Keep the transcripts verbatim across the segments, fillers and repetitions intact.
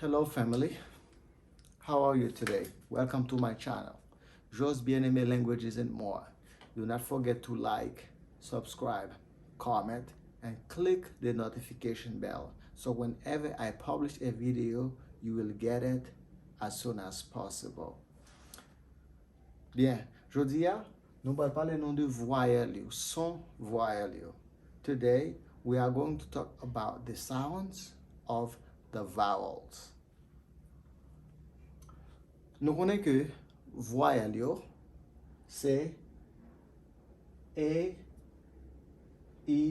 Hello, family. How are you today? Welcome to my channel, Jos Bien-Aimé Languages and More. Do not forget to like, subscribe, comment, and click the notification bell so whenever I publish a video, you will get it as soon as possible. Byen, jodi a, nou pral pale nou de vwayèl yo, son vwayèl yo. Today, we are going to talk about the sounds of the vowels. Nou konnen ke vwayèl yo se A, E,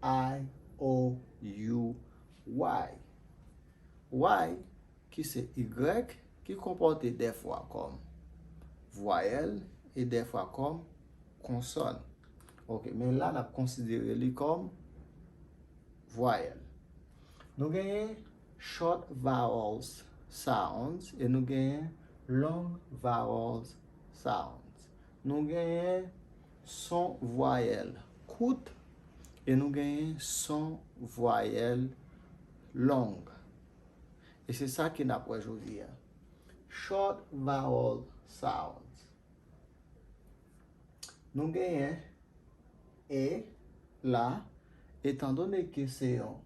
I, O, U, Y. Y, ki se Y, ki konpòte dèfwa kòm vwayèl e dèfwa kòm konsòn. Ok, men la n ap konsidere li kòm vwayèl. Nou genyen short vowels sounds e nou genyen long vowels sounds. Nou genyen son vwayèl kout e nou genyen son vwayèl long. E se sa ke n ap wè jodi a. Short vowel sounds. Nou genyen E la, etandone ke se yon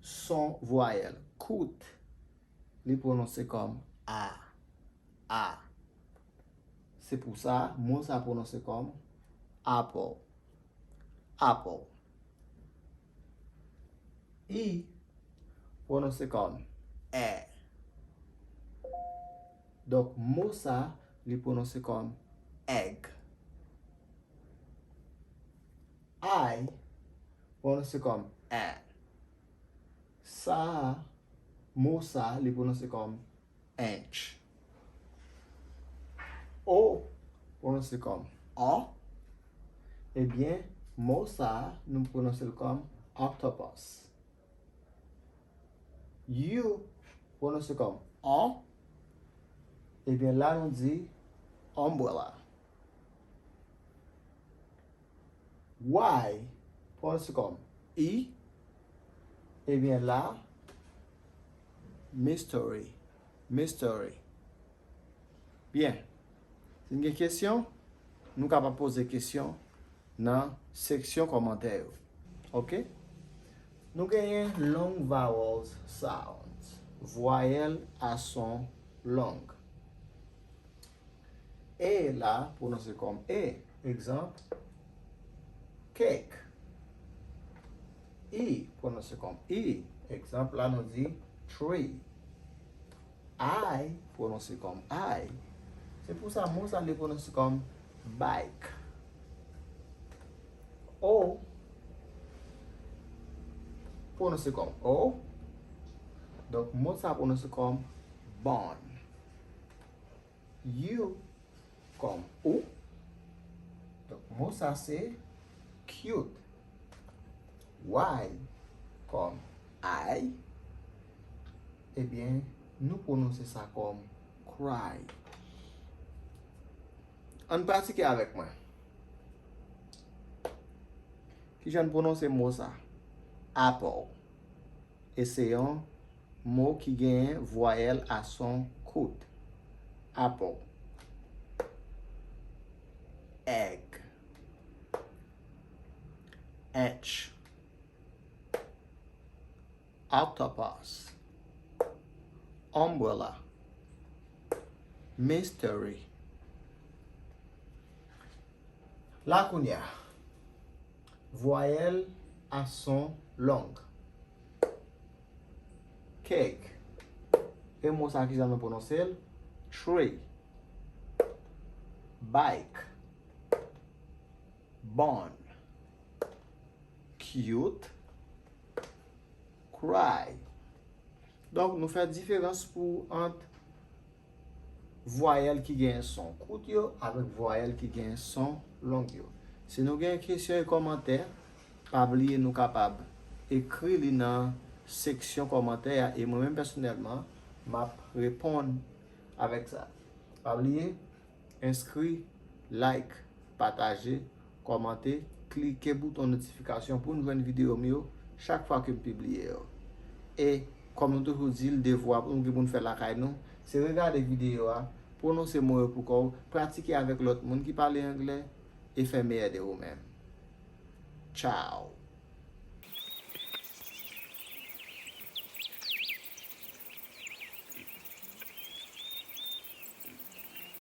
son vwayèl kout, li pwononse kòm A, A. Se pou sa, mo sa pwononse kòm apple, apple. I pwononse kòm è. Donk, mo sa, li pwononse kòm egg. I pwononse kòm è. Sa, mo sa, li pwononse kòm inch. O pwononse kòm o. Ebyen, mo sa, nou pwononse l kòm octopus. U pwononse kòm o. Ebyen, la nou di umbrella. Y pwononse kòm i. Ebyen, la, mystery, mystery. Byen. Si n gen kesyon, nou kapab poze kesyon nan seksyon kòmantè yo. Ok? Nou genyen long vowels sounds, vwayèl a son long. E la pwononse kòm e. Egzanp, cake. I pwononse kòm i. Egzanp, la nou di tree. I pwononse kòm i. Se pou sa mo sa li pwononse kòm bike. O pwononse kòm o. Donk, mo sa pwononse kòm bone. U kòm ou. Donk, mo sa se cute. Y kòm i. Ebyen, nou pwononse sa kòm cry. Ann pratike avèk mwen. Kijan n pwononse mo sa? Apple. E se yon mo ki genyen vwayèl a son kout. Apple. Egg. Inch. Octopus. Umbrella. Mystery. La kounye a, vwayèl a son long. Cake. E mo sa, kijan nou pwononse l? Tree. Bike. Bone. Cute. Cry. Donk, nou fè diferans pou ant vwayèl ki genyen son kout yo avèk vwayèl ki genyen son long yo. Si nou gen kesyon e kòmantè, pa bliye nou kapab ekri li nan seksyon kòmantè a, e mwen menm pèsonèlman, m ap reponn avèk sa. Pa bliye, enskri, like, pataje, kòmante, klike bouton notifikasyon pou n jwenn videyo m yo chak fwa ke m pibliye yo. E Kòm nou toujou di l, devwa nou gen pou n fè lakay nou, se regade videyo a, pwononse mo yo pou kò w, pratike avèk lòt moun ki pale anglè, e fè meyè de ou menm. Ciao!